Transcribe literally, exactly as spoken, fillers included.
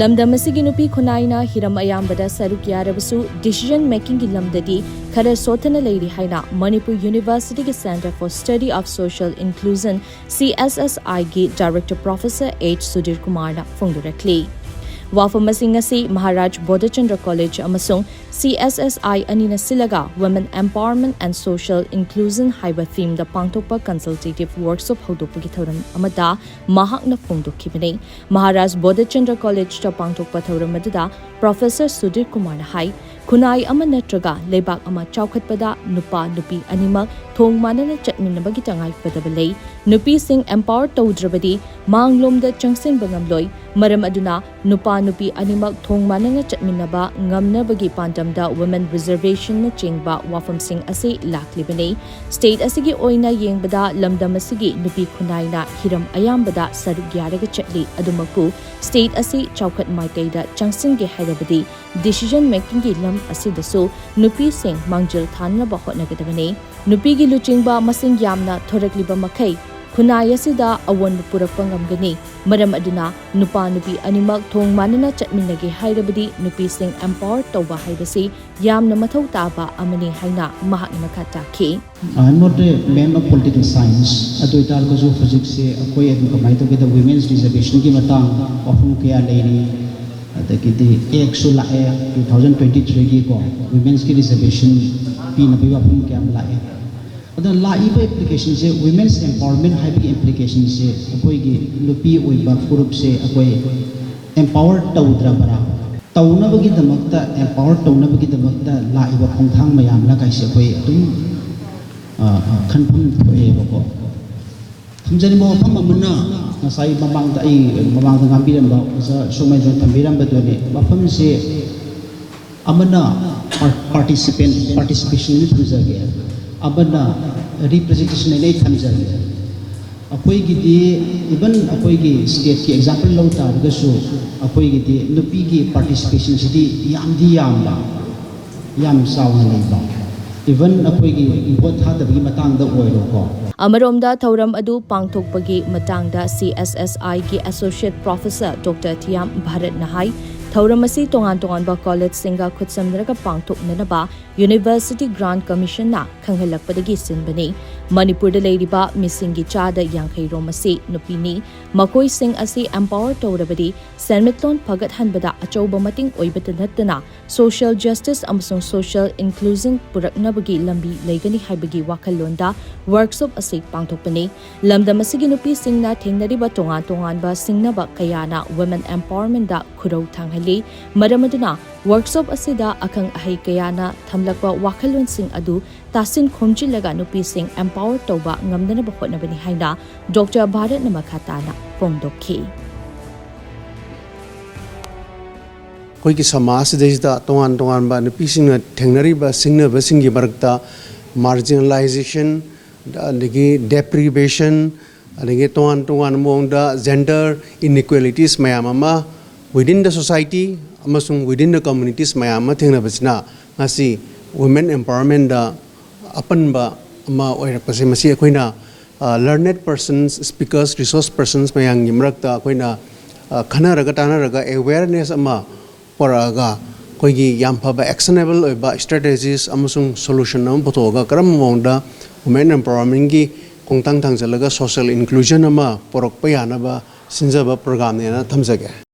ꯂꯝꯗꯝ ꯑꯁꯤꯒꯤ ꯅꯨꯄꯤ ꯈꯨꯟꯅꯥꯏꯅ ꯍꯤꯔꯝ ꯑꯌꯥꯝꯕꯗ ꯁꯔꯨꯛ ꯌꯥꯔꯕꯁꯨ, decision makingꯒꯤ ꯂꯝꯗꯗꯤ ꯈꯔ ꯁꯣꯠꯊꯅ ꯂꯩꯔꯤ ꯍꯥꯏꯅ ꯃꯅꯤꯄꯨꯔ ꯌꯨꯅꯤꯚꯔꯁꯤꯇꯤꯒꯤ Centre for Study of Social Inclusion, CSSIꯒꯤ Director Professor H Sudhir ꯀꯨꯃꯥꯔꯅ ꯐꯣꯡꯗꯣꯔꯛꯂꯤ꯫ ꯋꯥꯐꯝ ꯑꯁꯤ ꯉꯁꯤ ꯃꯍꯥꯔꯥꯖ ꯕꯣꯙꯆꯟꯗ꯭ꯔ ꯀꯣꯂꯦꯖ ꯑꯃꯁꯨꯡ CSSI ꯑꯅꯤꯅ ꯁꯤꯜꯂꯒ Women Empowerment and Social Inclusion ꯍꯥꯏꯕ themeꯗ ꯄꯥꯡꯊꯣꯛꯄ consultative workshop ꯍꯧꯗꯣꯛꯄꯒꯤ ꯊꯧꯔꯝ ꯑꯃꯗ ꯃꯍꯥꯛꯅ ꯐꯣꯡꯗꯣꯛꯈꯤꯕꯅꯤ꯫ ꯃꯍꯥꯔꯥꯖ ꯕꯣꯙꯆꯟꯗ꯭ꯔ ꯀꯣꯂꯦꯖꯇ ꯄꯥꯡꯊꯣꯛꯄ ꯊꯧꯔꯝ ꯑꯗꯨꯗ Professor ꯁꯨꯙꯤꯔ ꯀꯨꯃꯥꯔꯅ ꯍꯥꯏ, ꯈꯨꯟꯅꯥꯏ ꯑꯃ ꯅꯠꯇ꯭ꯔꯒ ꯂꯩꯕꯥꯛ ꯑꯃ ꯆꯥꯎꯈꯠꯄꯗ ꯅꯨꯄꯥ ꯅꯨꯄꯤ ꯑꯅꯤꯃꯛ ꯊꯣꯡ ꯃꯥꯟꯅꯅ ꯆꯠꯃꯤꯟꯅꯕꯒꯤ ꯇꯉꯥꯏꯐꯗꯕ ꯂꯩ꯫ ꯅꯨꯄꯤꯁꯤꯡ empower ꯇꯧꯗ꯭ꯔꯕꯗꯤ ꯃꯥꯡꯂꯣꯝꯗ ꯆꯪꯁꯤꯟꯕ ꯉꯝꯂꯣꯏ꯫ ꯃꯔꯝ ꯑꯗꯨꯅ ꯅꯨꯄꯥ ꯅꯨꯄꯤ ꯑꯅꯤꯃꯛ ꯊꯣꯡ ꯃꯥꯟꯅꯅ ꯆꯠꯃꯤꯟꯅꯕ ꯉꯝꯅꯕꯒꯤ ꯄꯥꯟꯗꯝꯗ women reservationꯅꯆꯤꯡꯕ ꯋꯥꯐꯝꯁꯤꯡ ꯑꯁꯤ ꯂꯥꯛꯂꯤꯕꯅꯤ꯫ State ꯑꯁꯤꯒꯤ ꯑꯣꯏꯅ ꯌꯦꯡꯕꯗ ꯂꯝꯗꯝ ꯑꯁꯤꯒꯤ ꯅꯨꯄꯤ ꯈꯨꯟꯅꯥꯏꯅ ꯍꯤꯔꯝ ꯑꯌꯥꯝꯕꯗ ꯁꯔꯨꯛ ꯌꯥꯔꯒ ꯆꯠꯂꯤ꯫ ꯑꯗꯨꯃꯛꯄꯨ state ꯑꯁꯤ ꯆꯥꯎꯈꯠ ꯃꯥꯏꯀꯩꯗ ꯆꯪꯁꯤꯟꯒꯦ ꯍꯥꯏꯔꯕꯗꯤ decision makingꯒꯤ ꯂꯝ ꯑꯁꯤꯗꯁꯨ ꯅꯨꯄꯤꯁꯤꯡ ꯃꯥꯡꯖꯤꯜ ꯊꯥꯅꯕ ꯍꯣꯠꯅꯒꯗꯕꯅꯤ꯫ ꯅꯨꯄꯤꯒꯤ ꯂꯨꯆꯤꯡꯕ ꯃꯁꯤꯡ ꯌꯥꯝꯅ ꯊꯣꯔꯛꯂꯤꯕ ꯃꯈꯩ ꯈꯨꯟꯅꯥꯏ ꯑꯁꯤꯗ ꯑꯑꯣꯟꯕ ꯄꯨꯔꯛꯄ ꯉꯝꯒꯅꯤ꯫ ꯃꯔꯝ ꯑꯗꯨꯅ ꯅꯨꯄꯥ ꯅꯨꯄꯤ ꯑꯅꯤꯃꯛ ꯊꯣꯡ ꯃꯥꯟꯅꯅ ꯆꯠꯃꯤꯟꯅꯒꯦ ꯍꯥꯏꯔꯕꯗꯤ ꯅꯨꯄꯤꯁꯤꯡ empower ꯇꯧꯕ ꯍꯥꯏꯕꯁꯤ ꯌꯥꯝꯅ ꯃꯊꯧ ꯇꯥꯕ ꯑꯃꯅꯤ ꯍꯥꯏꯅ ꯃꯍꯥꯛꯅ ꯃꯈꯥ ꯇꯥꯈꯤ꯫ I am not a man of political science. ꯑꯗꯨ ꯑꯣꯏꯇꯥꯔꯒꯁꯨ ꯍꯧꯖꯤꯛꯁꯦ ꯑꯩꯈꯣꯏ ꯑꯗꯨꯝ ꯀꯃꯥꯏꯅ ꯇꯧꯒꯦꯗ, women's reservationꯒꯤ ꯃꯇꯥꯡ ꯋꯥꯐꯝ ꯀꯌꯥ ꯂꯩꯔꯤ꯫ ꯑꯗꯒꯤꯗꯤ actꯁꯨ ꯂꯥꯛꯑꯦ, two thousand twenty threeꯒꯤꯀꯣ, women'sꯀꯤ reservation ꯄꯤꯅꯕꯒꯤ ꯋꯥꯐꯝ ꯀꯌꯥ ꯑꯃ ꯂꯥꯛꯑꯦ꯫ ꯑꯗꯨꯅ ꯂꯥꯛꯏꯕ applicationꯁꯦ, women's empowerment ꯍꯥꯏꯕꯒꯤ applicationꯁꯦ ꯑꯩꯈꯣꯏꯒꯤ ꯅꯨꯄꯤ ꯑꯣꯏꯕ ꯐꯨꯔꯨꯞꯁꯦ ꯑꯩꯈꯣꯏ empower ꯇꯧꯗ꯭ꯔꯕ꯭ꯔꯥ? ꯇꯧꯅꯕꯒꯤꯗꯃꯛꯇ, empower ꯇꯧꯅꯕꯒꯤꯗꯃꯛꯇ ꯂꯥꯛꯏꯕ ꯈꯣꯡꯊꯥꯡ ꯃꯌꯥꯝꯅ ꯀꯥꯏꯁꯦ ꯑꯩꯈꯣꯏ ꯑꯗꯨꯝ, ꯑ, ꯑ, ꯈꯟꯐꯝ ꯊꯣꯛꯑꯦꯕꯀꯣ꯫ ꯊꯝꯖꯅꯤꯡꯕ ꯋꯥꯐꯝ ꯑꯃꯅ, ꯉꯁꯥꯏ ꯃꯃꯥꯡꯗ ꯑꯩ, ꯃꯃꯥꯡꯗ ꯉꯥꯡꯕꯤꯔꯝꯕ ꯑꯣꯖꯥ ꯁꯣꯃꯦꯟꯗ꯭ꯔꯅ ꯊꯝꯕꯤꯔꯝꯕꯗꯨꯅꯤ꯫ ꯃꯐꯝꯁꯦ ꯑꯃꯅ par-, participant, participationꯒꯤ ꯊꯝꯖꯒꯦ, ꯑꯃꯅ representation ꯑꯩ ꯊꯝꯖꯒꯦ꯫ ꯑꯩꯈꯣꯏꯒꯤꯗꯤ, even ꯑꯩꯈꯣꯏꯒꯤ stateꯀꯤ example ꯂꯧ ꯇꯥꯔꯒꯁꯨ, ꯑꯩꯈꯣꯏꯒꯤꯗꯤ ꯅꯨꯄꯤꯒꯤ participationꯁꯤꯗꯤ ꯌꯥꯝꯗꯤ ꯌꯥꯝꯕ, ꯌꯥꯝ ꯆꯥꯎꯅ ꯂꯩꯕ꯫ Even ꯑꯩꯈꯣꯏꯒꯤ vote ꯊꯥꯗꯕꯒꯤ ꯃꯇꯥꯡꯗ ꯑꯣꯏꯔꯣꯀꯣ, ꯑꯃꯔꯣꯝꯗ, ꯊꯧꯔꯝ ꯑꯗꯨ ꯄꯥꯡꯊꯣꯛꯄꯒꯤ ꯃꯇꯥꯡꯗ ꯁꯤ ꯑꯦꯁ ꯑꯦꯁ ꯑꯥꯏꯒꯤ Associate Professor Doctor ꯊꯤꯌꯥꯝ ꯚꯥꯔꯠꯅ ꯍꯥꯏ, ꯊꯧꯔꯝ ꯑꯁꯤ ꯇꯣꯉꯥꯟ ꯇꯣꯉꯥꯟꯕ ꯀꯣꯂꯦꯖꯁꯤꯡꯒ ꯈꯨꯠꯁꯝꯅꯔꯒ ꯄꯥꯡꯊꯣꯛꯅꯅꯕ University Grant Commissionꯅ ꯈꯪꯍꯜꯂꯛꯄꯗꯒꯤ ꯁꯤꯟꯕꯅꯤ꯫ ꯃꯅꯤꯄꯨꯔꯗ ꯂꯩꯔꯤꯕ ꯃꯤꯁꯤꯡꯒꯤ ꯆꯥꯗ ꯌꯥꯡꯈꯩ ꯔꯣꯝ ꯑꯁꯤ ꯅꯨꯄꯤꯅꯤ꯫ ꯃꯈꯣꯏꯁꯤꯡ ꯑꯁꯤ empower ꯇꯧꯔꯕꯗꯤ ꯁꯦꯟꯃꯤꯠꯂꯣꯟ ꯐꯒꯠꯍꯟꯕꯗ ꯑꯆꯧꯕ ꯃꯇꯦꯡ ꯑꯣꯏꯕꯇ ꯅꯠꯇꯅ social justice ꯑꯃꯁꯨꯡ social inclusion ꯄꯨꯔꯛꯅꯕꯒꯤ ꯂꯝꯕꯤ ꯂꯩꯒꯅꯤ ꯍꯥꯏꯕꯒꯤ ꯋꯥꯈꯜꯂꯣꯟꯗ workshop ꯑꯁꯤ ꯄꯥꯡꯊꯣꯛꯄꯅꯤ꯫ ꯂꯝꯗꯝ ꯑꯁꯤꯒꯤ ꯅꯨꯄꯤꯁꯤꯡꯅ ꯊꯦꯡꯅꯔꯤꯕ ꯇꯣꯉꯥꯟ ꯇꯣꯉꯥꯟꯕ ꯁꯤꯡꯅꯕ ꯀꯌꯥꯅ women empowermentꯗ ꯈꯨꯔꯧ ꯊꯥꯡꯍꯜꯂꯤ꯫ ꯃꯔꯝ ꯑꯗꯨꯅ, workshop ꯑꯁꯤꯗ ꯑꯈꯪ ꯑꯍꯩ ꯀꯌꯥꯅ ꯊꯝꯂꯛꯄ ꯋꯥꯈꯜꯂꯣꯟꯁꯤꯡ ꯑꯗꯨ ꯇꯥꯁꯤꯟ ꯈꯣꯝꯖꯤꯜꯂꯒ ꯅꯨꯄꯤꯁꯤꯡ empower ꯇꯧꯕ ꯉꯝꯅꯅꯕ ꯍꯣꯠꯅꯕꯅꯤ ꯍꯥꯏꯅ ꯗꯣꯛꯇꯔ ꯚꯥꯔꯠꯅ ꯃꯈꯥ ꯇꯥꯅ ꯐꯣꯡꯗꯣꯛꯈꯤ꯫ ꯑꯩꯈꯣꯏꯒꯤ ꯁꯃꯥꯖꯁꯤꯗꯩꯁꯤꯗ ꯇꯣꯉꯥꯟ ꯇꯣꯉꯥꯟꯕ ꯅꯨꯄꯤꯁꯤꯡꯅ ꯊꯦꯡꯅꯔꯤꯕ ꯁꯤꯡꯅꯕꯁꯤꯡꯒꯤ ꯃꯔꯛꯇ marginalization, ꯑꯗꯒꯤ deprivation, ꯑꯗꯒꯤ ꯇꯣꯉꯥꯟ ꯇꯣꯉꯥꯟꯕ ꯃꯑꯣꯡꯗ gender inequalities ꯃꯌꯥꯝ ꯑꯃ within the society ꯑꯃꯁꯨꯡ within the communities ꯃꯌꯥꯝ ꯑꯃ ꯊꯦꯡꯅꯕꯁꯤꯅ ꯉꯁꯤ women empowermentꯗ ꯑꯄꯟꯕ ꯑꯃ ꯑꯣꯏꯔꯛꯄꯁꯦ, ꯃꯁꯤ ꯑꯩꯈꯣꯏꯅ, ꯑ, learned persons, speakers, resource persons ꯃꯌꯥꯝꯒꯤ ꯃꯔꯛꯇ ꯑꯩꯈꯣꯏꯅ, ꯑ, ꯈꯟꯅꯔꯒ ꯇꯥꯟꯅꯔꯒ awareness ꯑꯃ ꯄꯨꯔꯛꯑꯒ ꯑꯩꯈꯣꯏꯒꯤ ꯌꯥꯝ ꯐꯕ actionable ꯑꯣꯏꯕ strategies ꯑꯃꯁꯨꯡ solution ꯑꯃ ꯄꯨꯊꯣꯛꯑꯒ ꯀꯔꯝꯕ ꯃꯑꯣꯡꯗ women empowermentꯀꯤ ꯈꯣꯡꯊꯥꯡ ꯊꯥꯡꯖꯤꯜꯂꯒ social inclusion ꯑꯃ ꯄꯨꯔꯛꯄ ꯌꯥꯅꯕ ꯁꯤꯟꯖꯕ programꯅꯦꯅ ꯊꯝꯖꯒꯦ꯫